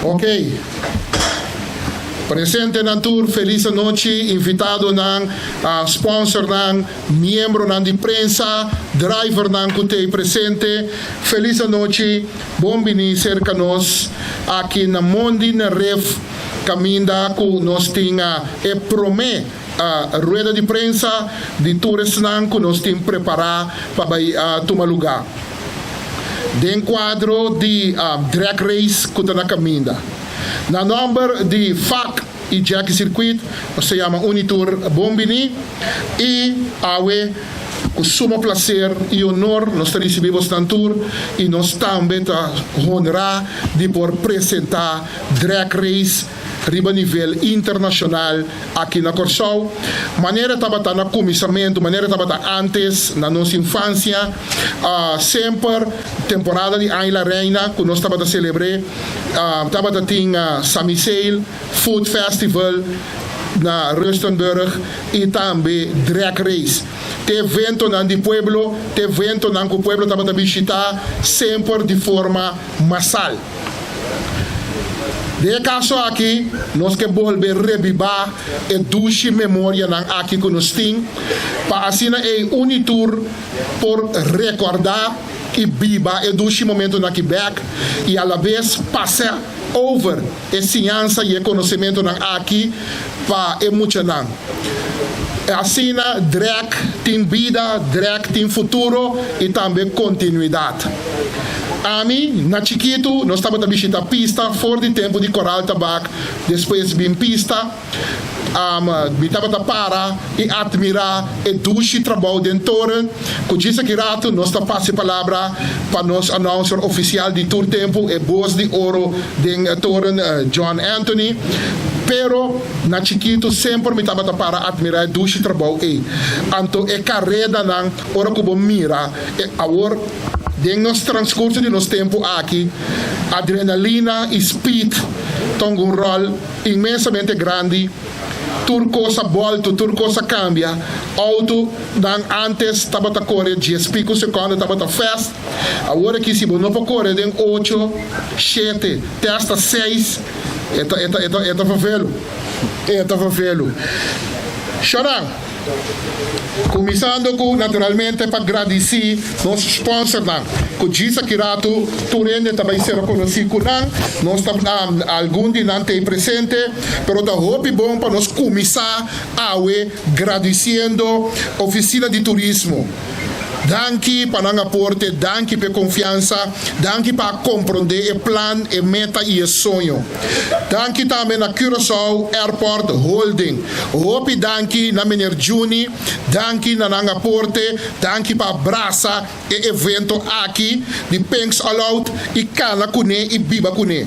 Ok. Presentenan tur, felis anochi, invitadonan, sponsornan, miembronan di prensa, drivernan ku t'ei presente, felis anochi, bon bini serka nos aki na Mondi na Rif kaminda ku nos tin e promé rueda di prensa di tur esnan ku nos tin prepará pa bai tuma lugá den kuadro di drag race ku ta na kaminda. Na nòmber di FAC i Jackie Circuit nos ta yama un i tur bon bini i awe ku suma plaser i honor nos ta risibí bosnan tur i nos tambe ta honrá di por presentá Drag Race riba nivel internashonal aki na Kòrsou. Manera tabata na kuminsamentu, manera tabata ántes na nos infansia, semper temporada di Aña La Reina ku nos tabata selebr'é, tabata tin Samisale Food Festival na Rustenburg i tambe Drag Race. Te eventonan di pueblo, te eventonan ku pueblo tabata bishitá semper di forma masal. Den e kaso aki nos ke bolbe rebibá e dushi memorianan aki ku nos tin pa asina ei un i tur por rekordá i biba e dushi momentunan aki bèk i alabes pasa over e siñansa i e konosementunan aki pa e muchanan. Asina drag tin bida, drag tin futuro i tambe kontinuidat. Ami, na chikitu, nos tabata bishita pista for di tempu di Koral Tabak, despues bin pista. Mi tabata para i atmirá e dushi trabou den toren. Ku djis aki ratu nos ta pasa e palabra pa nos announcer ofisial di tur tempu, e bos di oro den toren, John Anthony. Pero na chikitu semper mi tabata para atmirá e dushi trabou ei. Anto e karedanan ora ku bo mira e awor den nos transkurso di nos tempu aki, adrenalina i speed ta un ròl inmensamente grandi. Tur kos a bòltu, tur kos a kambia. Outonan ántes tabata kore dies piku sekònde tabata fèst. Awor aki si bo no por kore den ocho, shete, te asta seis, e ta, e ta, e ta, e ta vervelu. E ta vervelu. Shornan, kuminsando ku naturalmente pa gradisí nos sponsornan, ku djis aki ratu tur hende ta bai ser konosí ku nan. Nos ta, algun di nan ta ei presente, pero ta hopi bon pa nos kuminsá awe gradisiendo Ofisina di Turismo. Danki pa nan aporte, danki pa e konfiansa, danki pa a komprondé e plan, e meta i e soño. Danki tambe na Curaçao Airport Holding. Hopi danki na meneer Juni, danki na nan aporte, danki pa a brasa e evento aki di Pinks All Out i kana kuné i biba kuné.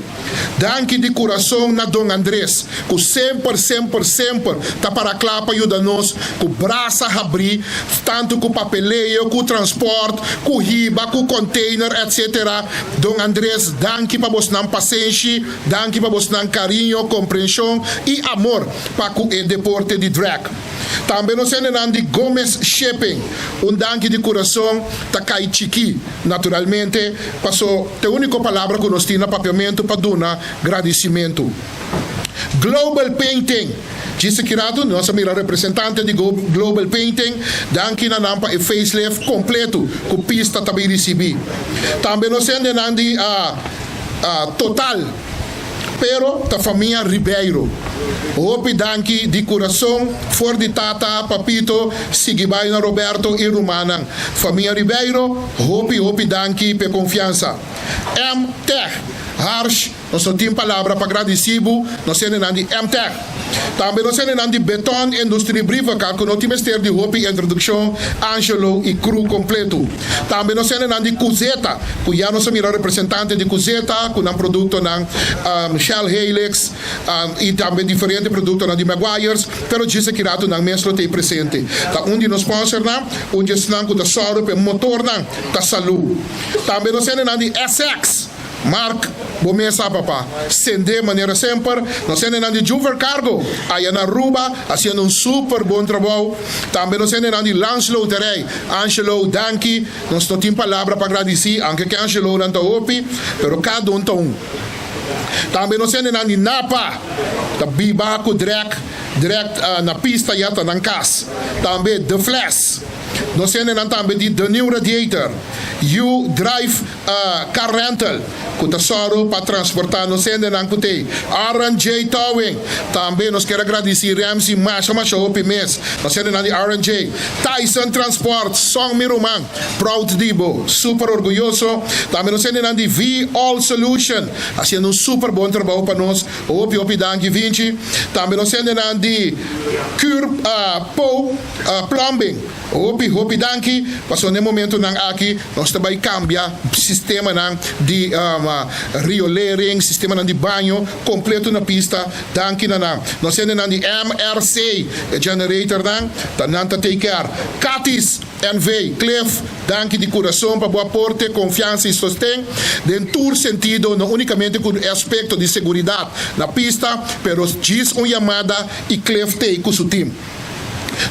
Danki di kurason na Don Andres ku semper semper semper ta para kla pa yuda nos ku brasa habrí tantu ku papeleo ku transport ku hiba ku container etc. Don Andres danki pa bosnan pasenshi danki pa bosnan kariño komprenshon i amor pa ku e deporte di drag. Tambe nos hendenan di Gomez Shipping un danki di kurason ta kai chikí naturalmente paso ta e úniko palabra ku nos tin na papiamentu pa duna gradisimentu. Global Painting, Djis aki ratu nos a mira representante di Global Painting, danki na nan pa e facelift kompletu ku pista ta bin risibí. Tambe nos hendenan di Total. Pero ta famia Ribeiro. Hopi danki di kurason for di tata, papito, sigui bai na Roberto i rumannan. Famia Ribeiro, hopi hopi danki p'e konfiansa. M-Tech, Harsh, nos no tin palabra pa gradisí bo, nos hendenan di M-Tech. Tambe nos hendenan di Beton Industrie Brievenka ku no tin mester di hopi introdukshon, Angelo i crew kompletu. Tambe nos hendenan di Kuzeta ku ya nos a mira representante di Kuzeta ku nan produktonan Shell Helix i tambe diferente produktonan di Meguiar's, pero djis aki ratu nan mes lo ta ei presente. Ta un di nos sponsornan, un di esnan ku ta sòru pa e motornan ta salú. Tambe nos hendenan di Essex. Mark, Bo mes sa papa. Sende manera semper. Nos hendenan di Juver Cargo aya na Aruba haciendo un super bon trabou. Tambe nos hendenan di Landsloterij. Angelo, danki. Nos no tin palabra pa gradici, aunke ke Angelonan ta hopi, pero cada un ta un. Tambe nos hendenan di Napa ta biba ku drèk drèk na pista ya ta nan kas. Tambe The Fles. Nos hendenan tambe di The New Radiator, U Drive Car Rental ku ta sòru pa transportá nos hendenan ku t'ei. R&J Towing. Tambe nos kier a gradisí Ramsey masha masha hopi mes. Nos hendenan di R&J. Tyson Transport, Song mi ruman. Proud di bo, super orguyoso. Tambe nos hendenan di V All Solution haciendo un super bon trabou pa nos. Hopi hopi danki Vinci. Tambe nos hendenan di Cur Po Plumbing, hopi hopi danki pasobra na e momentonan aki nos ta bay cambia sistemanan di riolering, sistemanan di baño completo na pista. Danki na nan. Nos hendenan di MRC, e generatornan, ta nan ta take care. Katis. NV. Cliff, danki di kurason pa bo aporte, konfiansa i sosten den tur sentido, no únikamente ku e aspekto di seguridat na pista, pero djis un yamada i Cliff t'ei ku su tim.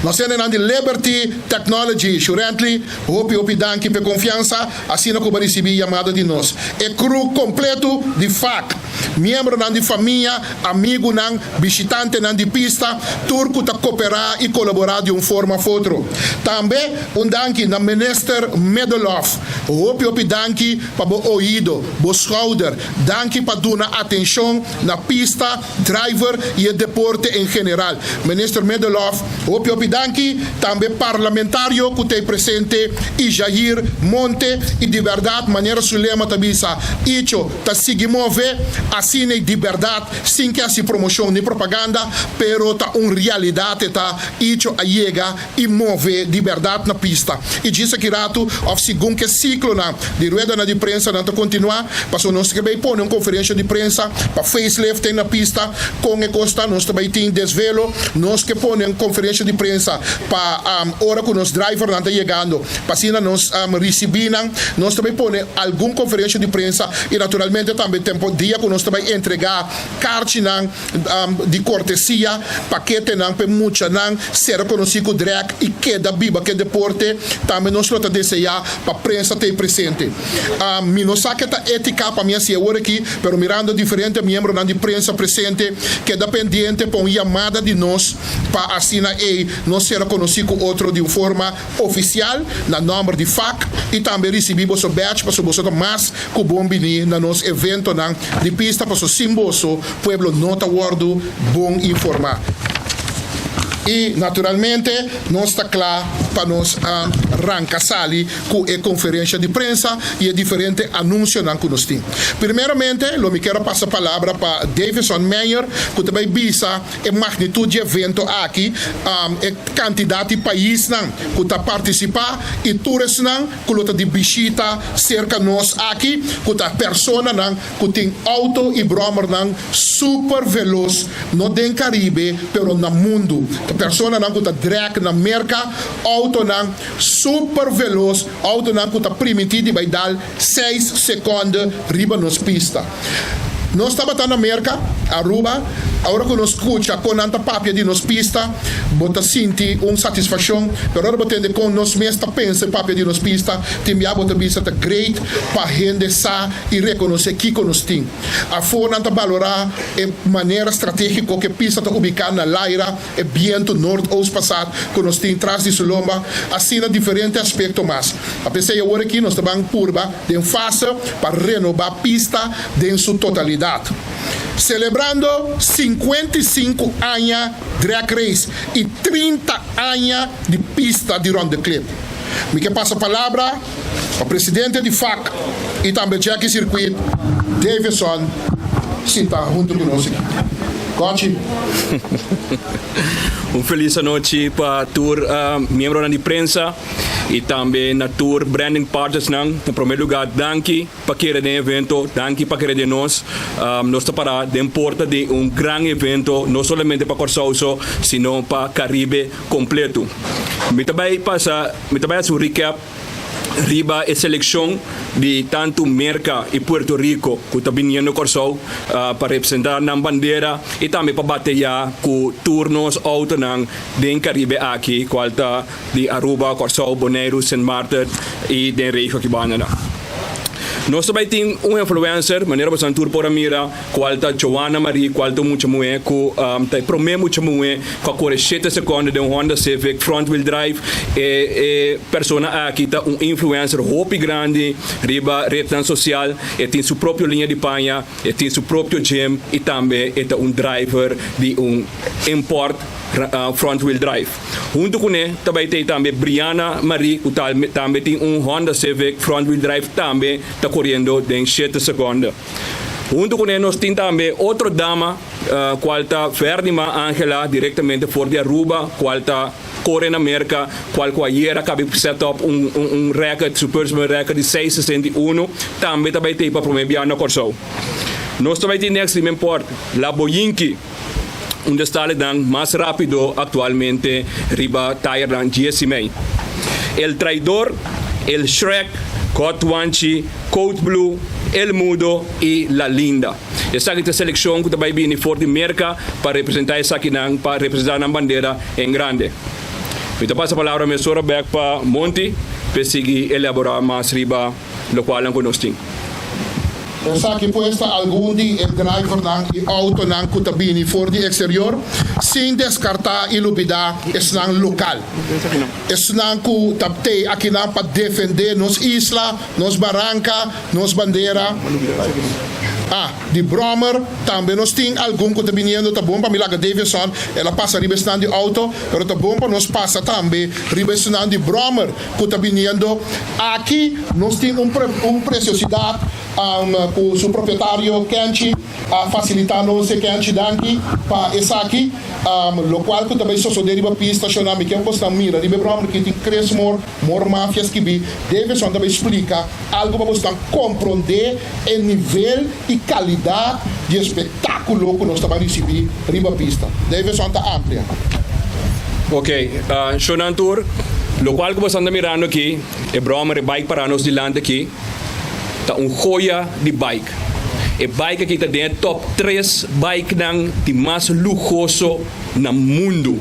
Nos hendenan di Liberty Technology, Shurently, hopi hopi danki p'e konfiansa asina ku bo a risibí yamada di nos. E crew kompletu di FAC, miembronan di famia, amigunan, bishitantenan di pista, tur ku ta koperá i kolaborá di un forma òf otro. Tambe un danki na Minister Middelhof. Hopi hopi danki pa bo oido, bo skouder. Danki pa duna atenshon na pista, driver i e deporte en general. Minister Middelhof, hopi hopi danki. Tambe parlamentario ku ta ei presente, Ijair Monte. I di bèrdat, manera su lema ta bisa, Icho ta sigui move asina di berdad sin ke hasi promocion ni propaganda, pero ta un realidad e ta icho a yega y move di berdad na pista. Y djis aki ratu of segun ke ciclonan di ruedanan di prensanan ta continua, pasobra nos ke bay pone un conferencia di prensa pa facelifting na pista, con e cos ta, nos ta bay tin desvelo, nos ke pone un conferencia di prensa pa ora cu nos drivernan ta yegando, Pa asina nos ricibi nan, nos ta bay pone algun conferencia di prensa y naturalmente tambe tempo dia cu nos ta bay entrega carchinan di cortesia, paketenan p'e muchanan ser conoci cu drag y keda biba cu e deporte, tambe nos lo ta desea pa prensa t'ey presente. Mi no sa ke ta etica pa mi haci awor aki, pero mirando diferente miembronan di prensa presente, keda pendiente pa un yamada di nos pa asina ey nos ser conoci cu otro di un forma Ofisial na nòmber di fak i tambe risibí boso badge paso boso ta mas ku bon biní na nos eventonan di pista paso sin boso pueblo no ta wòrdu bon informá. I naturalmente nos ta kla pa nos ranka sali ku e konferensha di prensa i e diferente anunsionan ku nos tin. Primeramente lo mi kier a pasa palabra pa Davison Meyer ku ta bai bisa E magnitud di evento aki, e kantidat di paisnan ku ta partisipá i tur esnan ku lo ta di bishita serka nos aki, ku ta personanan ku tin outo i bròmernan super velos, no den Karibe pero na mundu. Ta personanan ku ta drèk na Merka outonan super velos, outonan ku ta primintí di bai dal seis sekònde riba nos pista. Nos tabata na Merka, Aruba, ora ku nos skucha kon nan ta papia di nos pista, bo ta sinti un satisfakshon, pero ora bo tende kon nos mes ta pensa i papia di nos pista, tin bia bo ta bisa ta great pa hende sa i rekonosé kiko nos tin. Afó nan ta balorá e manera stratégiko ku e pista ta ubiká na laira, e bientu noord-oost pasat ku nos tin tras di su lomba, asina diferente aspekto mas. A p'esei awor aki nos ta ban purba den fase pa renobá pista den su totalidat. Selebrando 55 aña drag race i 30 aña di pista di Rond de Klip. Mi ke pasa palabra pa presidente di fak i tambe Jackie Circuit, Davison, sinta huntu ku nos aki. Gochi. Un felis anochi pa tur miembronan di prensa i tambe na tur branding partnersnan. Na prome lugar danki pa kere den e evento, danki pa kere den nos. Nos ta para den porta di un gran evento, no solamente pa Kòrsou so, sino pa Karibe kompleto. Mi ta bai pasa, mi ta bai hasi un recap riba e selekshon di tantu Merka i Puerto Rico ku ta biniendo Kòrsou pa representá nan bandera i tambe pa bateyá ku tur nos outonan den Karibe aki kual ta di Aruba, Kòrsou, Boneiru, Sint Maarten i den regio aki banda nan. Nos ta bai tin un influencer, manera boso tur por a mira, cual ta Joanna Marie, cual ta un mucha muhe cu ta e prome mucha muhe cu a core shete seconde den un Honda Civic front wheel drive. E e persona aki ta un influencer hopi grandi riba rednan social, e tin su propio liña di paña, e tin su propio gym y tambe e ta un driver di un import front wheel drive. Hunto kuné ta bai tei tambe Brianna Marie ku tambe tin un Honda Civic front wheel drive tambe ta koriendo den shete sekonde. Hunto kuné nos tin tambe otro dama kual ta Ferdima Angela direktamente for di Aruba kual ta kore na Merka kual ku ayer a kabi set up un un record su personal record di seis 61 tambe ta bai tei pa promé biaha na Kòrsou. Nos ta bai tin next riba import La Boyinki. Un di stalenan mas rapido aktualmente riba tayernan djies i mei. El Traidor, El Shrek, God Wanchi, Code Blue, El Mudo i La Linda. Esaki ta e selekshon ku ta bai bini for di Merka pa representá esakinan pa representá nan bandera en grande. Mi ta pasa palabra mesora bèk pa Monty p'e sigui elaborá mas riba lokualnan ku nos tin. Esaki pues ta algun di e drivernan i autonan ku ta bini for di eksterior, sin deskartá i lubidá esnan lokal. Esnan ku ta tei akinan pa defendé nos isla, nos baranka, nos bandera. Ah, di brommer tambe nos tin algun ku ta biniendo. Ta bon pa mi laga Davison, el a pasa riba esnan di auto, pero ta bon pa nos pasa tambe riba esnan di brommer. Ku ta biniendo aki. Nos tin un un preciosidat ku su propietario Kenchi a fasilitá nos e Kenchi danki pa esaki lokual ku ta bai sosodé riba pista shona mi ken bosnan mira riba e bròmer ki tin Chris Moore Moore Mafia skibí Davison ta bai splika algu pa bosnan komprondé e nivel i kalidat di espektákulo ku nos ta bai risibí riba pista. Davison ta amplia. Ok, shownan tur, lokual ku boso anda mirando aki, e bròmer, e bike pará nos dilanti aki, ta un joya di bike. E bike aki ta den e top tres bikenan di mas luhoso na mundu.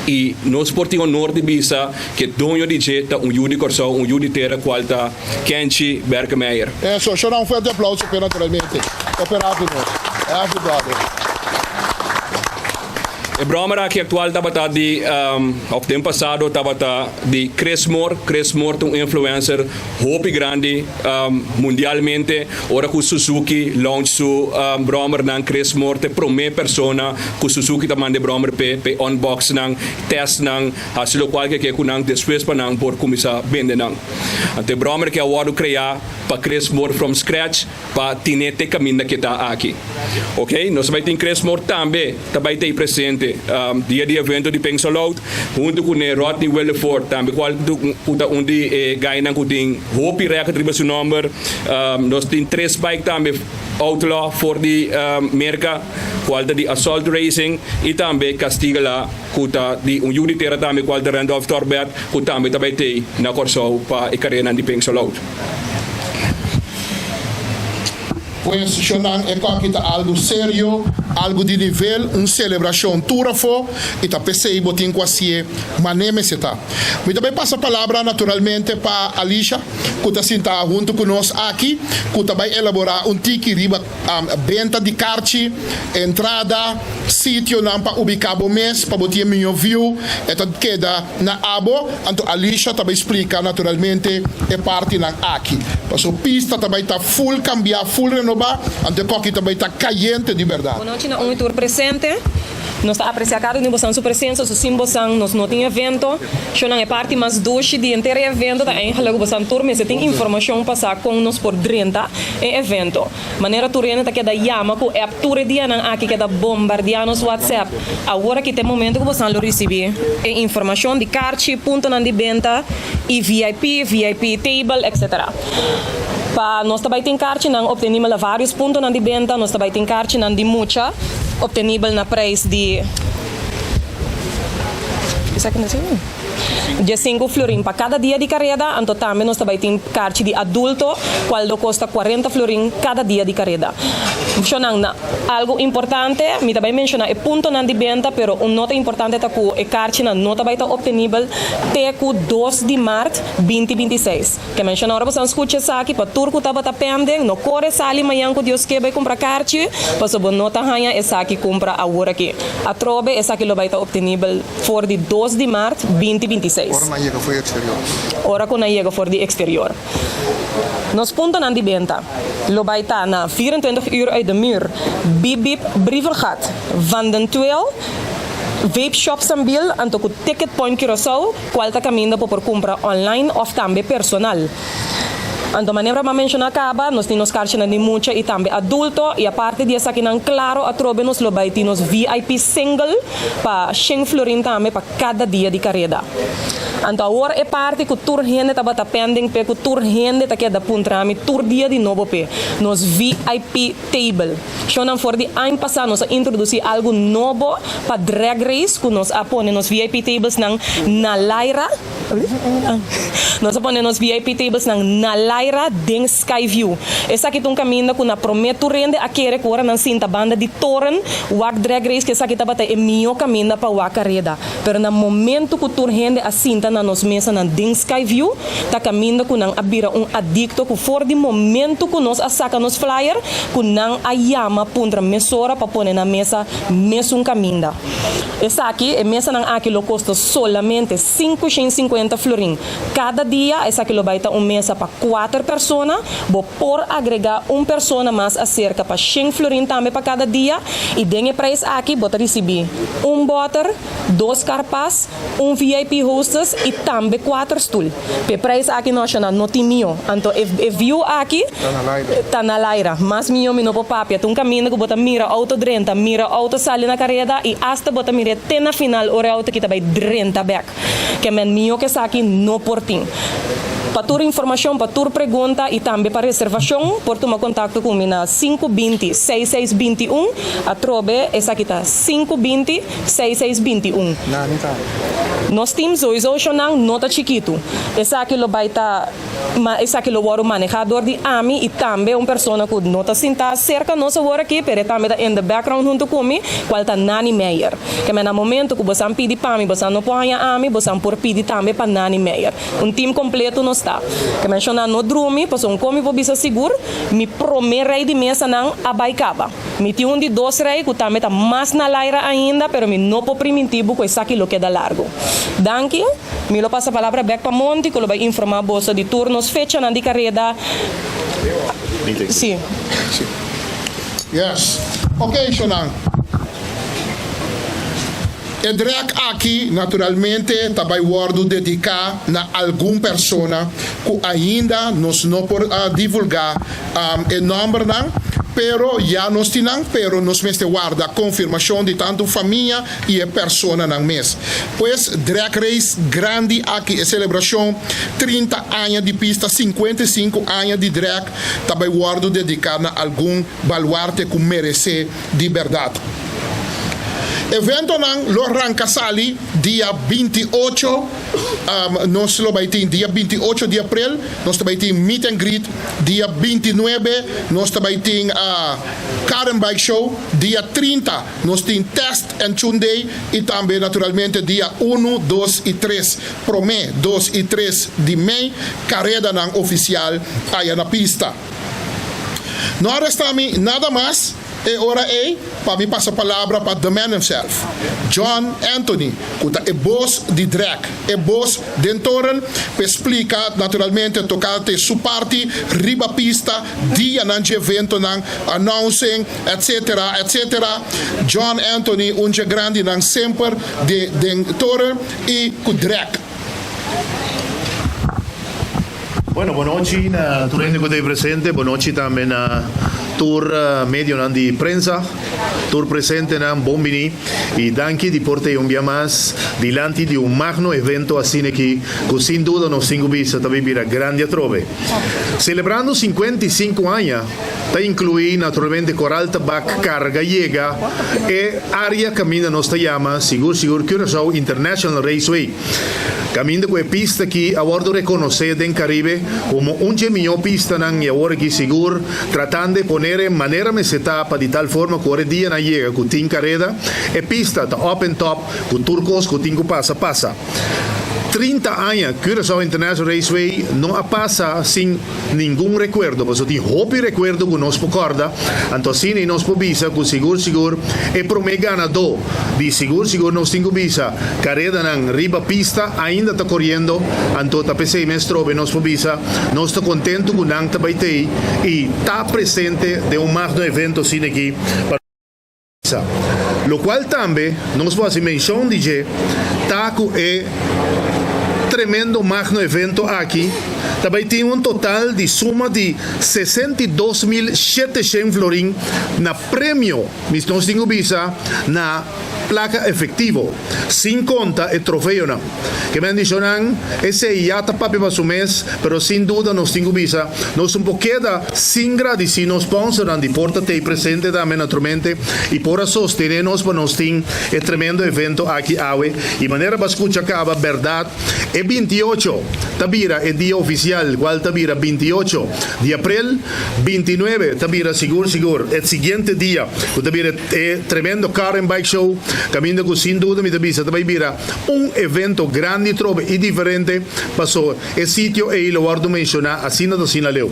I nos por tin honor di bisa ku e doño di dje ta un yu di Kòrsou, un yu di tera kual ta Kenchi Berkemeyer. Eso, shona un fuerte aplauso p'e naturalmente. Operá ku nos. Happy brother. E bròmer aki aktual tabata di, òf den pasado tabata di Chris Moore. Chris Moore ta un influencer hopi grandi mundialmente. Ora ku Suzuki launch su bròmernan, Chris Moore ta e promé persona ku Suzuki ta manda e bròmer p'e, p'e unbox nan, test nan, hasi lokual ke ke ku nan despues pa nan por kuminsá bende nan. Anto e bròmer ke a wòrdu kreá pa Chris Moore from scratch pa tine te kaminda ke ta aki. Ok, nos ta bai tin Chris Moore tambe ta bai ta ei presente dia di evento di Peng Solout huntu ku ne Rodney Willeford tambe kual ku ta un di e gainan ku tin hopi rèkòrt riba su nòmber. Nos tin tres bike tambe Outlaw for di Merka kual ta di Assault Racing i tambe Castigala ku ta di un yu di tera tambe kual ta Randolph Torbert ku tambe ta bai tei na Kòrsou pa e karenanan di Peng Solout. Pues shonnan e koki ta algu serio, algu di nivel, un selebrashon tur afó i ta p'esei bo tin ku hasié mané mester ta. Mi ta bai pasa palabra naturalmente pa Alisha ku ta sinta huntu ku nos aki ku ta bai elaborá un tiki riba benta di karchi, entrada, sitionan pa ubiká bo mes pa bo tin e mihó view. E ta keda na abo, anto Alisha ta bai splika naturalmente e partinan aki. Pasobra pista ta bai ta full kambiá, full renobá, anto e koki ta bai ta kayente di bèrdat. Bon nochi na un i tur presente. Nos ta aprecia cada un di bosan su presencia, so sin bosan nos no tin evento. Shownan e parti mas dushi di henter e evento ta eigenlijk cu bosan tur mester tin informacion pa sa con nos por drenta e evento. Manera tur hende ta keda yama cu app tur e dianan aki keda bombardia nos WhatsApp. Awor aki ta e momento cu bosan lo ricibi e informacion di carchi, puntonan di benta y VIP, VIP table, etc. Pa nos ta bai tin karchinan optenibel na vários puntonan di benta. Nos ta bai tin karchinan di mucha optenibel na preis di diesinku florin pa kada dia di kareda. Anto tambe nos ta bai tin karchi di adulto kual lo kosta kuarenta florin kada dia di kareda. Shonnan, na algo importante, mi ta bay menciona e puntonan di benta, pero un nota importante ta cu e carchinan no ta bay ta obtenibel te cu 2 di maart 2026. Ke menciona ora boso scucha esaki, pa tur cu tabata pending, no core sali mañan cu Dios ke bay cumpra carchi, paso bo no ta haya esaki cumpra awor aki. Atrobe, esaki lo bay ta obtenibel for di 2 di maart 2026. Ora nan yega for di exterior. Ora cu nan yega for di exterior. Nos puntonan di benta lo bay ta na 24 uur uit de muur, Bip Bip Brievengat, Van den Tweel, Vape Shop Sambil, anto cu Ticket Point Curaçao, cual ta caminda por cumpra online of tambe personal. Anto manera m'a menciona caba, nos tin nos carchinan di mucha y tambe adulto y aparte di esakinan, claro, atrobe nos lo bay tin nos VIP single pa 100 florin tambe pa cada dia di careda. Anto awor e parti cu tur hende tabata pending pe, cu tur hende ta keda puntra mi tur dia di nobo pe, nos VIP table. Shonnan, for di aña pasa nos a introduci algo nobo pa Drag Race, cu nos a pone nos VIP tables nan na laira. Nos a pone nos VIP tables nan na laira den Skyview. Esaki ta un caminda cu na prome tur hende a kere cu ora nan sinta banda di toren wak Drag Race, cu esaki tabata e mihor caminda pa wak careda. Pero na momento cu tur hende a sinta na nos mesa nan den Skyview, ta caminda cu nan a bira un adicto, cu for di momento cu nos a saca nos flyer, cu nan a yama puntra mesora pa pone na mesa mesun caminda. Esaki, e mesa nan aki lo costa solamente 550 florin cada dia. Esaki lo bay ta un mesa pa cuater persona. Bo por agrega un persona mas acerca pa 100 florin tambe pa cada dia. Y den e prijs aki, bo ta ricibi un boter, dos carpas, un VIP hostess y tambe cuater stoel. P'e prijs aki no no tin mihor. Anto e view aki ta na laira. Mas mihor mi no por papia. Ta un caminda cu bo ta mira auto drenta, mira auto sali na careda y hasta bo ta mira te na final ora auto kita bay drenta back. Ke men mihor cu esaki no por tin. Pa tur informacion, pa tur pregunta y tambe pa reservacion, por tuma contacto cu mi na 520 6621. Atrobe, esaki ta 520 6621. Nani ta. Nos team sowieso, shonnan, no ta chikito. Esaki lo bay ta ma esaki lo wordo maneha door di ami y tambe un persona cu no ta sinta cerca nos awor aki, pero tambe ta in the background hunto cu mi, cual ta Nani Meyer. Ke men na momento cu boso pidi pa mi, boso no por ami, boso por pidi tambe pa Nani Meyer. Un team completo nos ta. Ke men, shonnan, no drumi, paso un comi por bisa sigur, mi prome rij di mesa nan a bay caba. Mi tin un di dos rij cu tambe ta mas na laira ainda, pero mi no por priminti bo cu esaki lo keda largo. Danki. Mi lo pasa palabra back pa Monti, cu lo bay informa boso di tur nos fecha nan di careda. Si. Yes. Ok, shonnan. E drag aki, naturalmente, ta bay wordo dedica na algun persona cu ainda nos no por divulga e nombernan, pero ya nos tin nan, pero nos mester warda confirmacion di tanto famia y e personanan mes. Pues, Drag Race grandi aki, e celebracion 30 aña di pista, 55 aña di drag, ta bay wordo dedica na algun baluarte cu merece di berdad. Eventonan lo ranca sali dia 28, nos lo bay tin dia 28 di april, nos bay tin meet and greet, dia 29, nos bay tin Car and Bike Show, dia 30, nos tin Test and Tune Day y tambe naturalmente dia 1, 2 y 3, prome 2 y 3 di mei, caredanan oficial aya na pista. No resta mi nada mas e ora ei pa mi pasa palabra pa the man himself, John Anthony, cu ta e boss di drag, e boss den toren, pa explica naturalmente tocante su parti riba pista, dia nan di eventonan, announcing, etc., etc. John Anthony, un grandi nan semper di den toren y cu drag. Bueno, bon nochi na tur hende cu ta presente, bon nochi tambe na tur medio di prensa, tur presentenan, bon bini y danki di por ta un dia mas dilanti di un magno evento asina aki, cu sin duda nos tin cu bisa tambe bira grandi atrobe. Celebrando 55 aña, Ta inkluí naturalmente Koral Tabak karga yega e área kaminda nos ta yama sigur sigur Curaçao International Raceway. Kaminda ku e pista aki a wòrdu rekonosé den Karibe komo un dje mihó pistanan i awor aki sigur tratando e poner e manera mester ta pa di tal forma ku ora e dianan yega ku tin kareda e pista ta up en top ku tur kos ku tin ku pasa pasa. 30 aña Curaçao International Raceway no a pasa sin ningun rekuerdo, pasobra tin hopi rekuerdo ku nos por kòrda, anto asina i nos por bisa ku sigur sigur e promé ganadó di sigur sigur nos tin ku bisa karedanan riba pista ainda ta koriendo, anto ta p'esei mes trobe nos por bisa nos ta kontentu ku nan ta bai tei i ta presente den un magno evento asina aki pa. Sa. Locual tambe nos por haci mencion di dje ta cu e tremendo magno evento aki ta bay tin un total di suma di 62.700 florin na premio, mis nos tin cu bisa na placa efectivo, sin conta e trofeonan. Ke bendicionnan esey ya ta papia pa su mes, pero sin duda nos tin cu bisa nos un por keda sin gradici nos sponsornan di por ta tey presente tambe naturalmente y por a sostene nos pa nos tin e tremendo evento aki awe. Y manera bo a scucha caba berdad e 28 ta bira e dia oficial cual ta bira 28 di april, 29 ta bira sigur sigur e siguiente dia cu ta bira e tremendo Car and Bike Show caminda cu sin duda mi ta bisa ta bay bira Un evento grandi trobe i diferente paso e sitio ei lo wòrdu menshoná asina ta asina leu.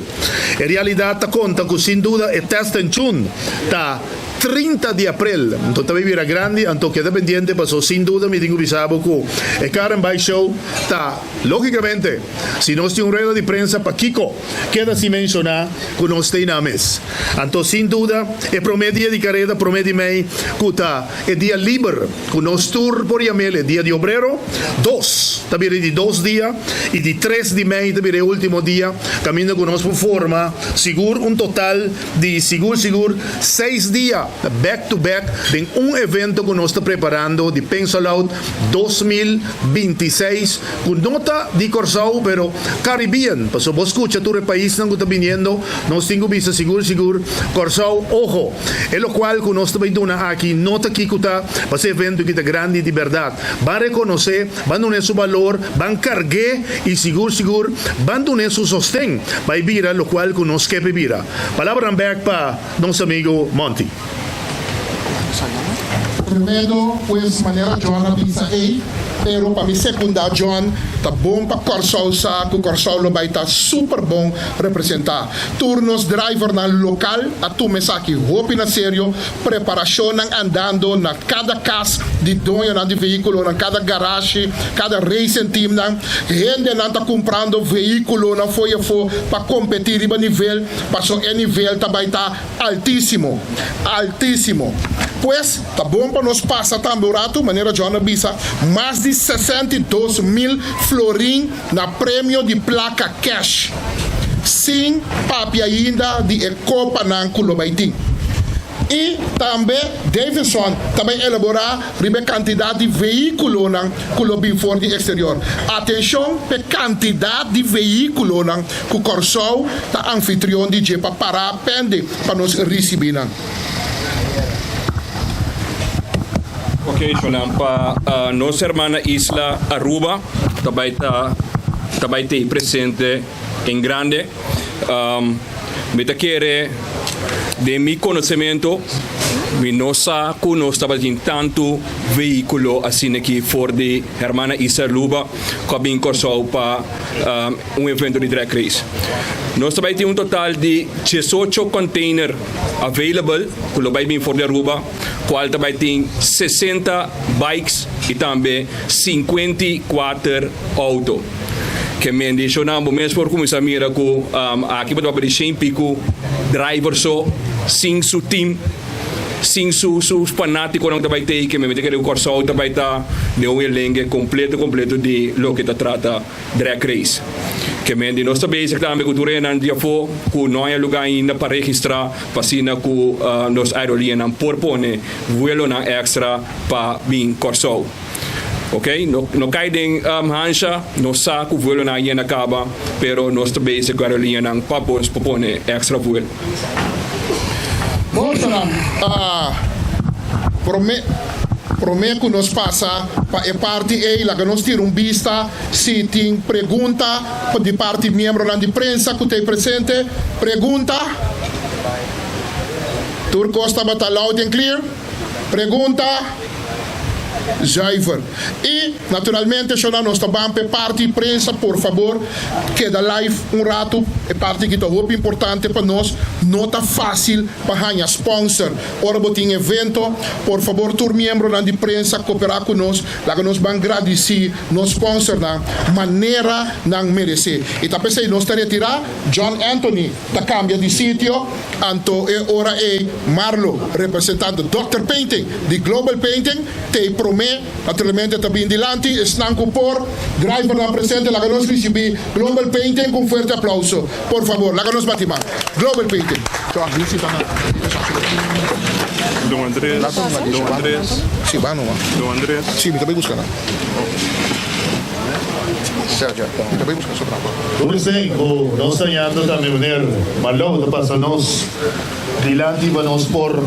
E realidat ta konta ku sin duda e test en chun ta 30 di aprel. Anto ta bay bira grandi, anto keda pendiente paso sin duda mi tin ku bisa bo ku e Car and Bike Show ta logicamente si nos tin un rueda di prensa pakiko Keda sin menshoná ku nos ta einan mes. Anto sin duda e promé dia di kareda, promé di mei, ku ta e dia liber ku nos tur por yam'el e dia di obrero, dos ta bira e di dos dia i di tres di mei ta bira e último dia kaminda ku nos por forma sigur un total di sigur sigur seis dia back to back den un evento ku nos ta preparando di Pensaloud 2026 ku no ta di Kòrsou pero Caribbean pasobra bo skucha tur e paisnan ku ta biniendo nos tin ku bisa sigur sigur Kòrsou oho e lokual ku nos ta bai duna aki no ta kiko ta pasobra e evento aki ta grandi di bèrdat ban rekonosé ban dun'é su balor ban karg'é i sigur sigur ban dun'é su sosten bai bira lokual ku nos ke p'e bira. Palabranan bèk pa nos amigu Monty. Tremendo, pues manera John a bisa ey, pero pa mi secunda John, ta bon pa Corsou sa cu Corsou lo bay ta super bon representa. Tur nos drivernan local a tuma esaki hopi na serio, preparacionnan andando na cada cas di doñonan di vehiculonan, cada garashi, cada racing teamnan, hendenan ta cumprando vehiculonan fo'i afo pa competi riba nivel, paso e nivel ta bay ta Altísimo, altísimo. Pues, ta bon pa nos pasa tambe un ratu, manera John a bisa, mas di 62.000 florin na premio di plaka cash, sin papia ainda di e kopanan ku lo bai tin. I tambe Davidson ta bai elaborá riba e kantidat di vehíkulonan ku lo bin for di eksterior. Atenshon p'e kantidat di vehíkulonan ku Kòrsou ta anfitrion di dje pa pará pende pa nos risibí nan. Ok, shonnan, pa nos hermana isla Aruba ta bai ta ta bai tei presente en grande. Mi ta kere den mi konosementu mi no sa ku nos tabatin tantu vehíkulo asina aki for di hermana isla Aruba ku a bin Kòrsou pa un evento di drag race. Nos ta bai tin un total di 18 container available ku lo bai bin for di Aruba, kual ta bai tin 60 bikes i tambe 54 auto. Ke men di shownan bo mes por kuminsá mira ku aki bo ta papia di shen piku driver so sin su team. Sin su su fanaticonan ta bay teken, mi ta kere cu Corsou ta bay ta den un elenke completo completo di loke ta trata drag race. Ke men di nos ta bezig tambe cu tur enan di afo cu no haya luga ainda pa registra pa asina cu nos aerolineanan por pone vuelonan extra pa bin Corsou. Ok, no no cay den hansha, nos sa cu vuelonan a yena caba, pero nos ta bezig cu aerolineanan pa por pone extra vuelo. Bon Salam, prome prome ku nos pasa pa e parti ei laga nos tira un bista si tin pregunta di parti miembronan di prensa ku ta ei presente. Pregunta? Tur kos tabata loud and clear? Pregunta? Zuiver. Y naturalmente shona nos ta ban p'e parti prensa por fabor keda live un rato e parti aki ta hopi importante pa nos no ta facil pa haña sponsor ora bo tin evento por fabor tur miembronan di prensa copera cu nos laga nos ban gradici nos sponsornan manera nan merece y ta p'esey nos ta retira John Anthony ta cambia di sitio. Anto e ora ei Marlo, representando Dòkter Painting di Global Painting, t'ei promé, naturalmente ta bin dilanti esnan ku por, drivernan presente, laga nos risibí Global Painting ku un fuerte aplauso. Por fabor, laga nos bati man. Global Painting. Don Andres, Don Andres, Don Andres. Dulce cu nos ta yando tambe meneer Marlou ta pasa nos dilanti pa nos por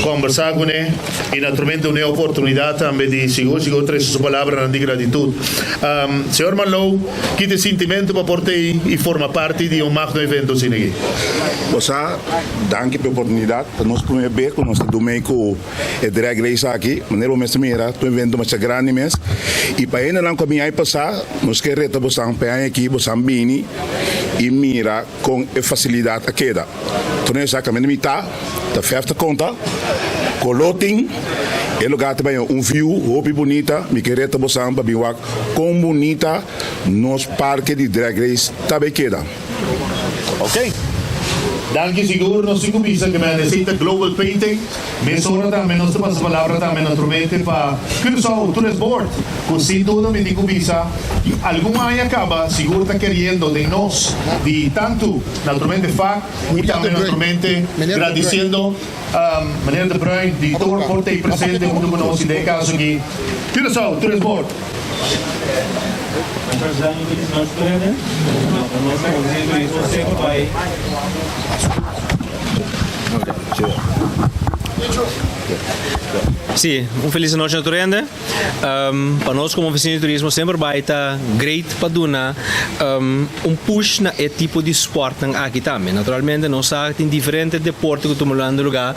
combersa cune y naturalmente une oportunidad tambe di sigur sigur trece su palabranan di gratitud. Señor Marlou, ki ta e sintimento pa por tey y forma parti di un magno evento asina aki? Bo sa, danki pa e oportunidad. Ta nos primer bes cu nos ta dumey cu E drag race aki, manera bo mester mira, ta un evento masha grandi mes. I pa hendenan ku a bin aña pasá, nos ke reta bosan pa e aña aki bosan bini i mira kon e fasilidat a keda. Torneo sa kaminda mitá, ta fèf ta konta, koló tin, e lugá ta baña un view hopi bunita. Mi ke reta bosan pa bin wak kon bunita nos parke di drag race ta bay keda. Ok. Danki sigur nos tin cu bisa cu mi a Global Painting. Mesora tambe nos ta pasa palabra tambe naturalmente pa Curaçao Tourist Board cu sin duda mi tin cu bisa algun aña caba sigur ta keriendo den nos di tanto naturalmente fac y tambe naturalmente gradiciendo Meneer De Bruin di tur por ta presente hunto cu nos y den e caso aki Curaçao Tourist Board. Sí, un felis anochi na tur hende. Pa nos komo ofisina di turismo semper bai ta great pa duna un push na e tipo di sportnan aki tambe. Naturalmente nos sa tin diferente deporte ku tuma lugá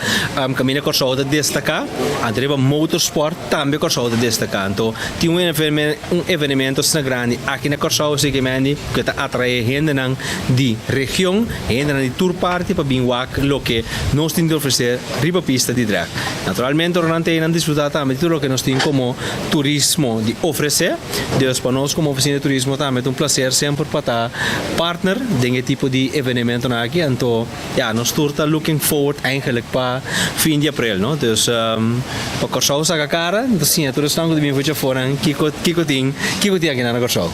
kaminda Kòrsou ta destaká, anto riba motorsport. Tambe Kòrsou ta destaká. Anto tin un un evenemento asina grandi aki na Kòrsou, así ke mendi ku ta atraé hendenan di region, hendenan di tur parti pa bin wak loke nos tin di ofresé riba pista di drag. Naturalmente ora nan ta ei nan disfrutá tambe di tur loke nos tin komo turismo di ofresé. Dus pa nos komo ofisina di turismo tambe ta un plaser semper pa ta partner den e tipo di evenementonan aki. Anto. Ya, nos tur ta looking forward eigenlijk pa fin di april, no? Dus pa Kòrsou saka kara, ta siña tur esnan ku ta bin for djaforan kiko kiko tin, kiko tin akinan na Kòrsou.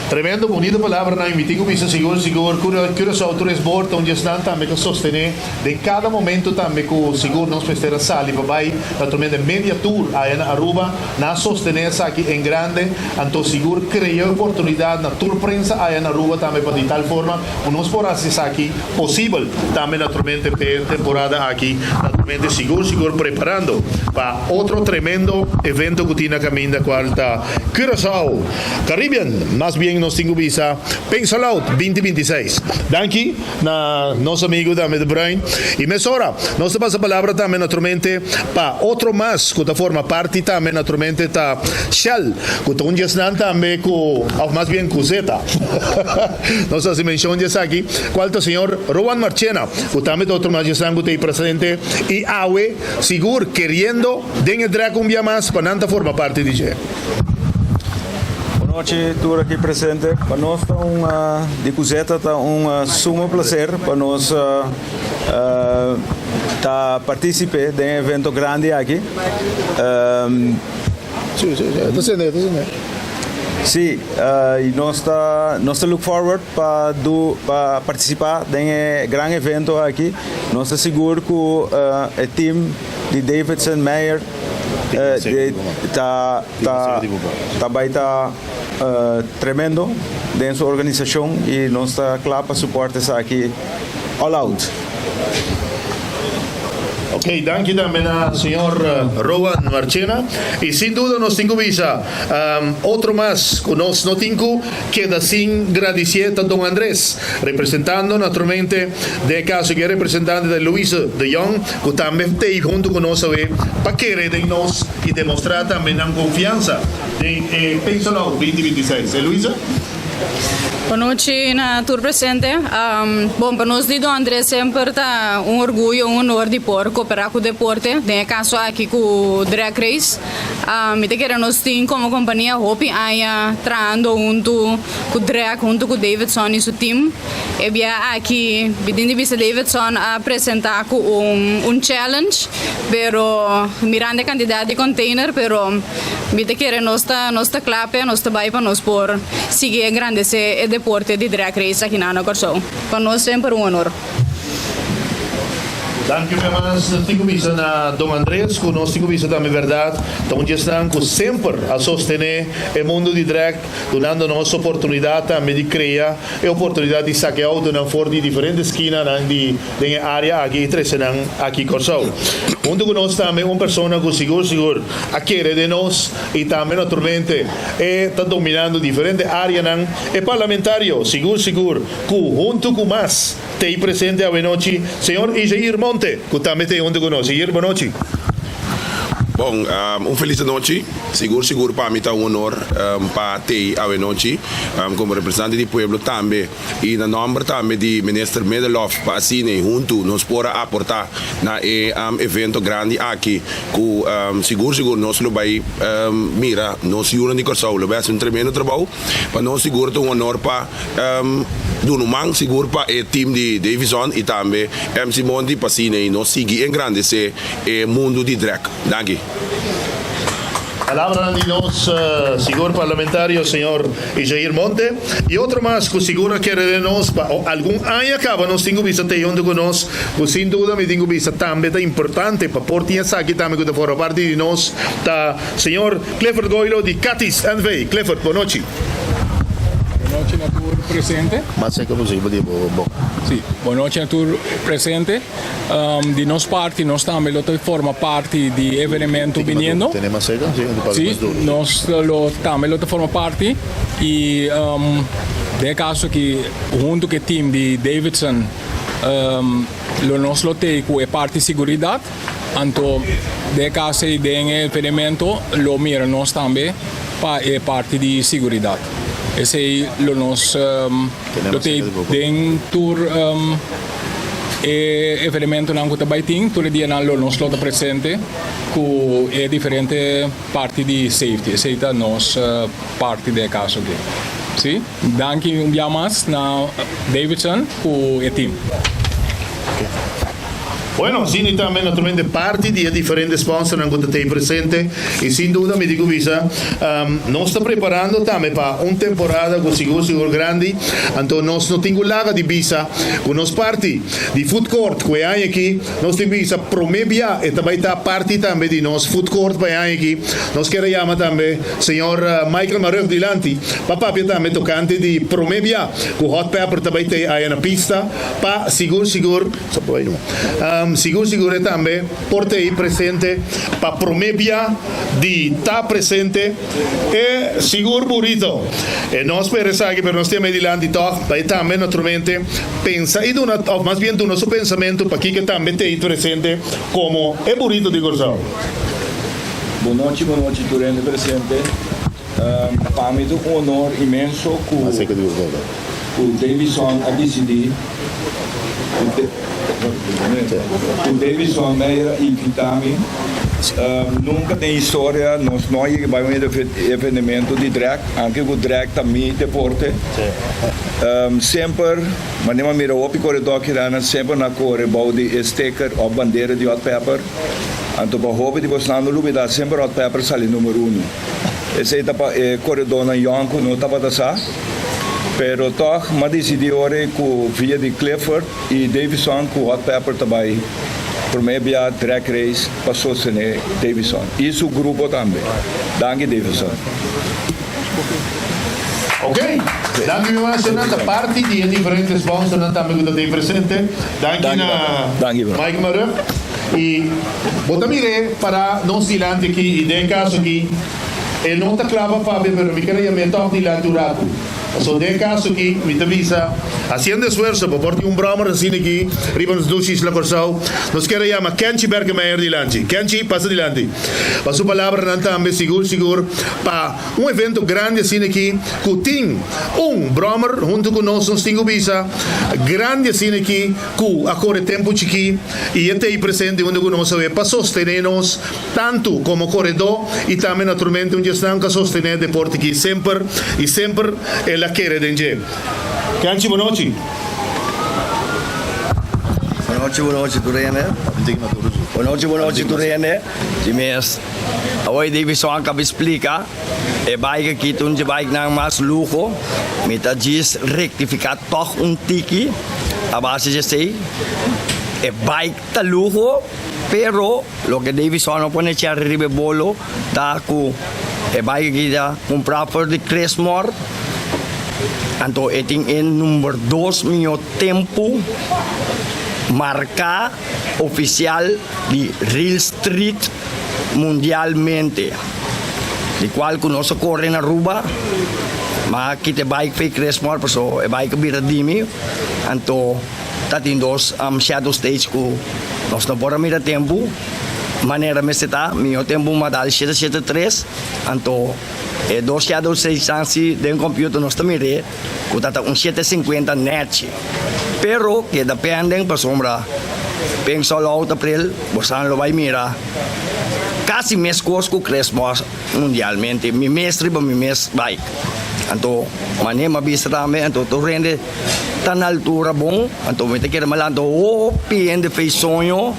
Tremendo bunita palabranan y mi tin cu bisa sigur sigur Curaçao Tourist Board ta un di esnan tambe cu a sostene den cada momento tambe cu sigur nos mester a sali pa bay naturalmente media tour aya na Aruba nan a sostene esaki en grande anto sigur crea e oportunidad na tur prensa aya na Aruba tambe pa di tal forma Ku nos por hasi esaki posibel tambe naturalmente p'e temporada aki, naturalmente sigur sigur preparando pa otro tremendo evento ku tin na kaminda kual ta Curaçao Caribbean, mas bien nos tin ku bisa Pensa Loud binti 26. Danki na nos amigu tambe De Bruin i mesora nos ta pasa palabra tambe naturalmente pa otro mas ku ta forma parti tambe naturalmente ta Shell ku ta un di esnan tambe ku òf mas bien ku Zeta. Nos ta hasi menshon di esaki, kual ta señor Rowan Marchena, ku tambe ta otro mas di esnan ku ta ei presente i awe sigur keriendo den e drag un bia mas pa nan ta forma parti di dje. Bonochi tur aki presente. Pa nos ta un di Cuzeta ta un sumo placer pa nos ta participe den e evento grandi aki. Sí, sí, sí. Ta sende, ta sende. Sí, y nos ta nos ta look forward pa do pa participa den e gran evento aki. Nos ta sigur cu e team di Davidson Meyer ta ta ta bay ta tremendo den su organisacion y nos ta cla pa support esaki all out. Ok, danki tambe na señor Rowan Marchena. Y sin duda nos tin cu bisa otro mas cu nos no tin cu keda sin gradicie ta Don Andres, representando naturalmente den e caso aki e representante ta Louise de Jong cu tambe t'ey hunto cu nos awe pa kere den nos y demostra tambe nan confiansa den e Pensionout 2026. E Louise? Bonochi na tur presente. Bon, pa nos di Don Andres semper ta un orguyo, un honor di por cooperá cu deporte, den e caso aki cu Drag Race. Mi ta kere nos tin como compania hopi aña trahando hunto cu Drag, hunto cu Davidson y su team. E bia aki mi tin di bisa Davidson a presenta cu un un challenge, pero mirando e cantidad di container, pero Mi ta kere nos ta nos ta kla p'e nos ta bai pa nos por sigui engrandesé e deporte di drag race aki na Kòrsou. Pa nos semper un honor. Danki un bia mas. Nos tin ku bisa na Don Andres ku nos tin ku bisa tambe bèrdat ta un di esnan ku semper a sostené e mundu di drag dunando nos oportunidat tambe di krea e oportunidat di saka e outonan for di diferente skinanan di den e área aki i trese nan aki Kòrsou. Huntu ku nos tambe un persona ku sigur sigur a kere den nos i tambe naturalmente e ta dominando diferente áreanan, e parlamentario sigur sigur ku huntu ku mas t'ei presente awenochi, señor Ijair Monte ku tambe t'ei huntu ku nos. Ijair, bonochi. Bon, un felis anochi. Sigur sigur pa mi ta un honor pa t'ei awenochi komo representante di pueblo tambe. I na nòmber tambe di Minister Middelhof pa asina i huntu nos por a aportá na e evento grandi aki ku sigur sigur nos lo bai mira nos yunan di Kòrsou lo bai hasi un tremendo trabou. Pa nos sigur ta un honor pa duna un man sigur pa e team di Davison i tambe MC Monty pa asina i nos sigui engrandesé e mundu di drag. Danki. Palabranan di nos sigur parlamentario señor Ijair Monte y otro mas cu sigur a kere den nos pa algun aña caba nos tin cu bisa te hunto cu nos cu sin duda mi tin cu bisa tambe ta importante pa por tin esaki tambe cu ta forma parti di nos ta señor Clifford Goilo di Catis NV. Clifford, bonochi. Bonochi na tur presente. Mas cerca posibel di bo boca. Si, bonochi na tur presente. Di nos parti nos tambe lo ta forma parti di e evenemento biniendo. Si, nos lo tambe lo ta forma parti y den e caso aki hunto cu e team di Davidson lo nos lo tei cu e parti siguridad. Anto den e caso ei den e evenemento lo mira nos tambe pa e parti di siguridad. Esei lo nos lo tei den tur. E evenementonan ku ta bai tin tur e dianan lo nos lo ta presente ku e diferente parti di safety. Esei ta nos parti den e kaso aki. Si. Danki un bia mas na Davidson ku e team. Bueno, asina y tambe naturalmente parti di e diferente sponsornan cu ta tey presente y sin duda mi tin cu bisa nos ta preparando tambe pa un temporada cu sigur sigur grandi, anto nos no tin cu laga di bisa cu nos parti di food court cu e aña aki nos tin bisa prome bia e ta bay ta parti tambe di nos food court pa e aña aki. Nos kier a yama tambe señor Michael Marugg dilanti pa papia tambe tocante di prome bia cu Hot Pepper ta bay tey aya na pista pa sigur sigur Sigur sigur e tambe por ta ei presente pa prome bia di ta presente e sigur burito. E no spera esaki pero nos tin mei dilanti tog pa e tambe naturalmente pensa y duna of mas bien duna su pensamento pakiko e tambe ta ei presente como e burito di Corsou. Bonochi bonochi tur hende presente. Pa mi ta un honor inmenso cu Davison a dicidi cu Davison Meyer a invita mi. Nunca den historia nos no a yega bay un evenemento di drag, aunke cu drag ta mi deporte. Semper, manera mi a mira hopi coredor kidanan semper nan a core bou di e sticker of bandera di Hot Pepper. Anto pa hopi di bosnan no lubida semper Hot Pepper sali numero uno. Esei ta pa e koredónan yòn ku no tabata sa, pero tòg m'a disidí ora ei ku via di Clifford i Davison ku Hot Pepper ta bai promé bia drag race pa sostené Davison i su grupo tambe. Danki Davison. Ok, danki mi masternan ta parti di e diferente sponsornan tambe ku ta den presente. Danki na Mike Marugg. I bo ta mir'é pará nos dilanti akí, i den e kaso akí e no ta kla pa papia, pero mi ker a yam'é tòg dilanti un ratu. Pasobra den e kaso akí mi ta bisa, hasiendo esfuerso pa por tin un bròmer asina akí riba nos dushi isla Kòrsou, nos ker a yama Kenchi Berkemeyer dilanti. Kenchi, pasa dilanti. Pa su palabranan tambe sigur sigur pa un evento grandi asina aki ku tin un bròmer huntu ku nos, nos tin ku bisa grandi asina aki ku a kore tempu chikí i e ta ei presente huntu ku nos awe pa sostené nos tantu komo koredó i tambe naturalmente un di esnan ku a sostené e deporte aki semper i semper el a kere den dje. Kenchi, bonochi. Bonochi, bonochi tur hende. Bonochi, bonochi tur hende. Si mes awor Davison a caba splica e bike aki ta un dje bikenan mas luho. Mi ta djis rectifica toch un tiki a base dje esey. E bike ta luho pero loke Davison a pone cherry riba e bolo ta cu e bike aki ta cumpra for di Crismore anto e tin e number dos miyo tempo marca. Ofisial di Real Street mundialmente, di cual cu nos a core na Aruba, ma a kita e bike p'e Cresmore paso e bike a bira di mi, anto ta tin dos shadow stage cu nos no por a mira tempo manera mester ta, miho tempo m'a dal shete shete tres, anto e dos shadow stage nan si den computer nos ta mir'e. Ku ta ta un shete sinkuenta nèchi. Pero keda penden pasobra pen solo out april bosan lo bai mira kasi meskos ku Christmas mundialmente. Mi mes riba mi mes bike. Anto manera mi a bisa tambe anto tur hende ta na altura bon anto mi ta kere malanta hopi hende fei soño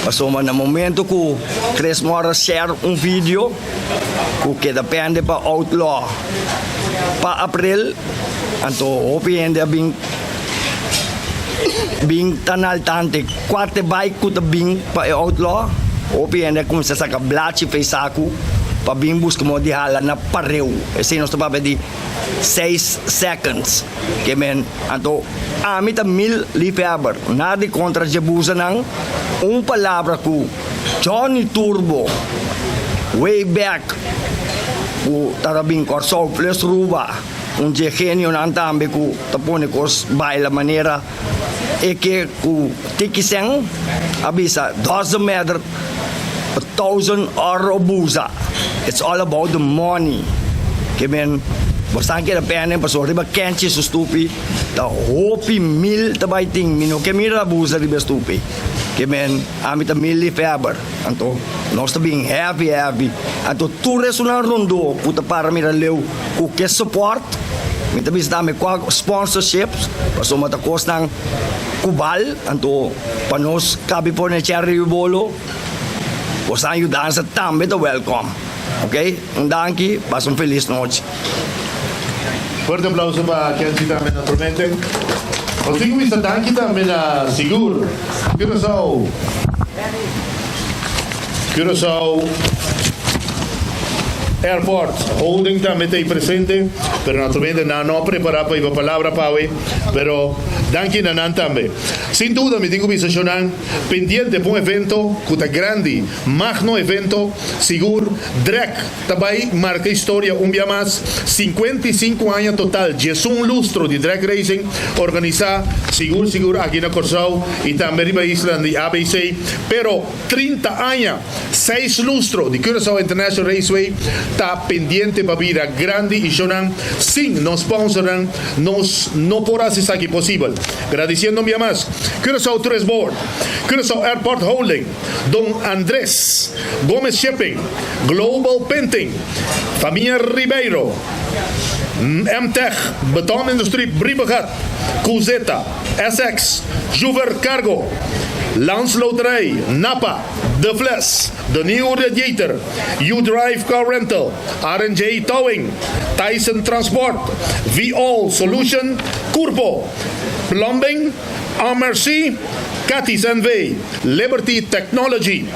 pasobra na momento ku Christmas a share un video ku keda pende pa outlaw. Pa april anto hopi hende a bin bin ta na altante kuarte bike ku ta bin pa e outlaw hopi hende a kuminsá saka blachi fei saku pa bin buska modo di hala na pareu esei nos ta papia di seis seconds ke men anto ami ta mil liefhebber nada di kontra dje busanan un palabra ku Johnny Turbo way back ku ta bin Kòrsou plus Ruba un dje genionan tambe ku ta pone kos baila manera e ke ku Tiki Sen a bisa doesn't matter a thousand or a buza it's all about the money ke men bo san keda pende pasobra riba kenchi su stupi ta hopi mil ta bai tin mi no ke mira buza riba e stupi ke men. Ami ta Milly Feber. Anto nos ta bin heavy heavy. Anto tur esunnan rondó ku ta para mira leu ku ke support, mi ta bisa tambe kua sponsorships, pasobra ta kosnan ku bal. Anto pa nos kabi pone cherry riba bolo, bosan yudansa tambe ta welcome. Ok, un danki, pasa un felis nochi. Fuerte aplauso pa Kenzie tambe naturalmente. Nos tin cu bisa danki tambe na Sigur Curaçao Curaçao Airport Holding tambe ta ahí presente, pero naturalmente nan no a prepara pa hiba palabra pa awe, pero danki na nan tambe. Sin duda mi tin cu bisa shonan pendiente pa un evento cu ta grandi, magno evento, sigur drek. Ta bai marca historia un bia mas, 55 aña total, 11 lustro di drag racing organisa sigur sigur aki na Corsou y tambe riba isla di ABC, pero 30 aña, 6 lustro di Curaçao International Raceway ta pendiente pa bira grandi y shownan, sin nos sponsornan nos no por haci esaki posibel. Gradiciendo un bia mas Curaçao Tourist Board, Curaçao Airport Holding, Don Andres, Gomez Shipping, Global Painting, Famia Ribeiro, MTech, Beton Industrie Brievengat, QZ, SX, Juver Cargo, Landsloterij, Napa, De Fles, De Nieuwe Radiator, U-Drive Car Rental, R&J Towing, Tyson Transport, V-All Solution, Curpo, Plumbing. Amercy, Cathy's NV, Liberty Technology,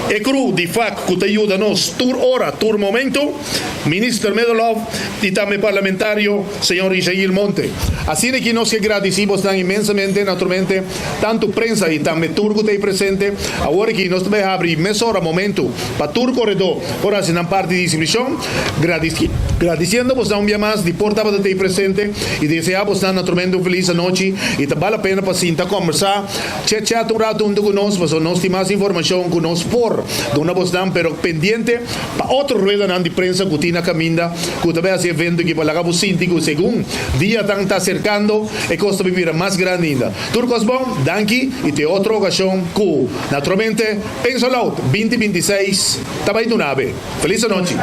e crew di FAC ku ta yuda nos tur ora, tur momento, Minister Middelhof i tambe Parlamentario señor Ishail Monte. Asina ki nos ke gradisí bosnan inmensamente, naturalmente tantu prensa i tambe tur ku ta ei presente. Awor aki nos ta bai habri mesora momento pa tur koredó por hasi nan parti di inskripshon. Gradisiendo bosnan un bia mas di por tabata ta ei presente i deseá bosnan naturalmente un felis anochi i ta bal la pena pa sinta kòmbersá, chet chat un rato huntu ku nos pasobra nos tin mas informashon ku nos por duna bosnan pero pendiente pa otro ruedanan di prensa ku tin na kaminda ku ta bai hasi evento aki pa laga bo sinti ku segun dianan ta aserkando e kos ta bai bira mas grandi ainda. Tur kos bon, danki i te otro okashon ku naturalmente Pensa Loud 2026 ta bai duna abe. Felis anochi.